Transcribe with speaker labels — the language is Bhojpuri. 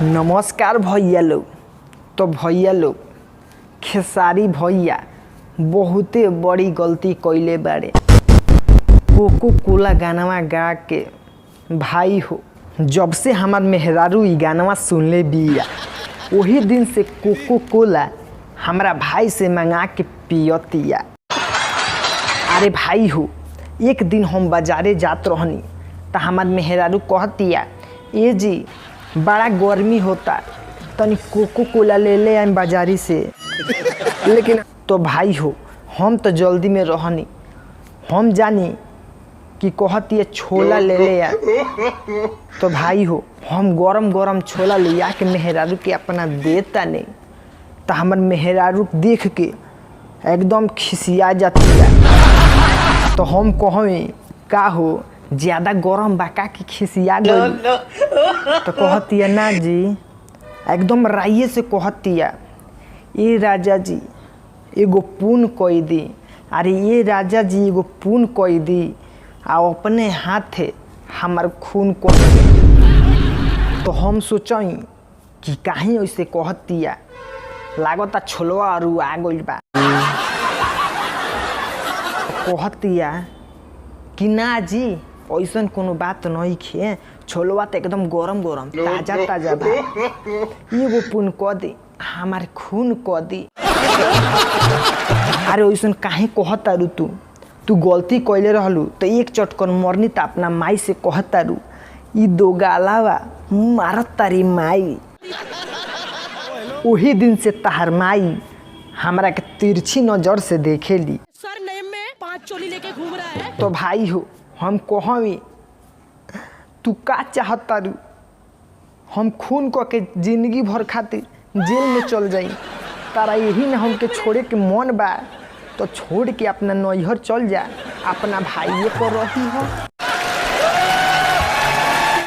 Speaker 1: नमस्कार भैया लोग। तो भैया लोग, खेसारी भैया बहुते बड़ी गलती कइले बाड़े कोको कोला गानवा गा के। भाई हो, जब से हमार मेहरारू ई गानवा सुनले बिया, वही दिन से कोको कोला हमरा भाई से मंगा के पियतिया। अरे भाई हो, एक दिन हम बाजारे जात रहनी त हमार मेहरारू कहतिया, ए जी, बड़ा गर्मी होता, तनी कोको कोला ले ले आइम बाजारी से। लेकिन तो भाई हो, हम तो जल्दी में रहनी। हम जानी कि कहतिया छोला ले ले आ। तो भाई हो, हम गरम गरम छोला लिया के मेहरारू के अपना देता नहीं, तो हमार मेहरारू देख के एकदम खिसिया जाती है। तो हम कहें, का हो, ज़्यादा गरम बा का कि खिसिया गई? तो कहतिया, ना जी। एकदम राइये से कहतिया, ए राजा जी, एगो पुन कई दी। अरे ये राजा जी, एगो पुन कई दी आ अपने हाथे हमार खून कर दी। तो हम सोचई कि काहे ऐसे कहतिया, लागता छोलवा अरू आ गइल बा। कहतिया कि ना जी, ऐसन कोनो बात नहीं खे, छोलवा तो एकदम गरम गरम ताजा ताजा बा, एगो पुन क दी, हमार खून क दी। अरे ऐसन काहे कहतारू तू? तू गलती कइले रहलू तो एक चटकन मरनी त अपना माई से कहतारू। ई दो गालावा मारत तारी माई। वही दिन से तहार माई हमरा के तिरछी नजर से देखेली।
Speaker 2: सर नेम में 5 चोली लेके घूम रहा है।
Speaker 1: तो भाई हो, हम कहवी, तू का चाहतारू? हम खून क के जिंदगी भर खातिर जेल में चल जाई? तारा यही ना हमके छोड़े के मन बा तो छोड़ के अपना नैहर चल जा, अपना भाइये पर रही हो।